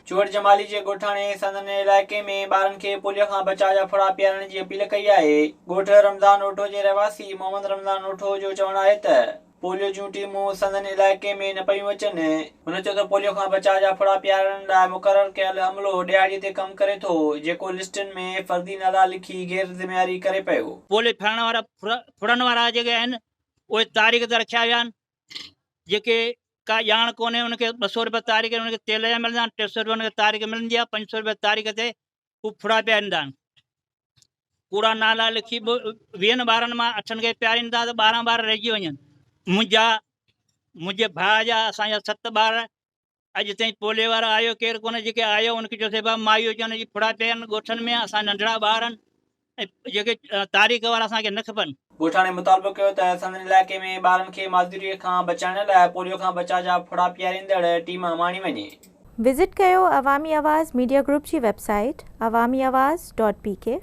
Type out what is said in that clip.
چوهڙ جمالي جي ڳوٺاڻي سندن علائقي ۾ ٻارن کي پوليو کان بچاء جا ڦڙا پيارڻ جي اپيل ڪئي آهي. ڳوٺ رمضان اوٺو جي رهواسي محمد رمضان اوٺو جو چوڻ آهي ته پوليو جون ٽيمون سندن علائقي ۾ نه پيون اچن. هن چيو ته پوليو کان بچاء جا ڦڙا پيارڻ لاء مقرر ڪيل عملو ڏهاڙي تي ڪم ڪري ٿو، جيڪو لسٽن ۾ فرضي نالا لکي غير ذميواري ڪري پيو. پوليو ڦڙڻ وارا ڦڙن وارا جيڪي آهن اهي تاريخ تي رکيا ويا آهن. جيڪي ڪا ڄاڻ ڪونهي ان کي 200 روپيا تاريخ ان کي تيل جا ملندا آهن، 300 روپيا ان کي تاريخ ملندي آهي، 500 روپيا تاريخ تي هو ڦڙا پياريندا آهن. ڪوڙا نالا لکي به ويهن ٻارن مان اٺن کي پيارين ٿا ته 12 ٻار رهجي وڃن. منهنجا منهنجي ڀاء جا اسان جا ست ٻار اڄ تائين پوليو وارو آيو ڪير ڪونه جيڪي آيو ان کي چيوسين ڀاء مايو چون جي ڦڙا پيا آهن ڳوٺن ۾ اسان ننڍڙا ٻار آهن ۽ جيڪي تاريخ وارا اسان کي نه کپن. ڳوٺاڻي مطالبو ڪيو ته سندن علائقي ۾ ٻارن کي معذوري کان بچائڻ لاء پوليو کان بچاء جا ڦڙا پياريندڙ ٽيم اماڻي وڃي. وزٽ ڪيو عوامي آواز ميڊيا گروپ جي website Awami Awaz dot P K.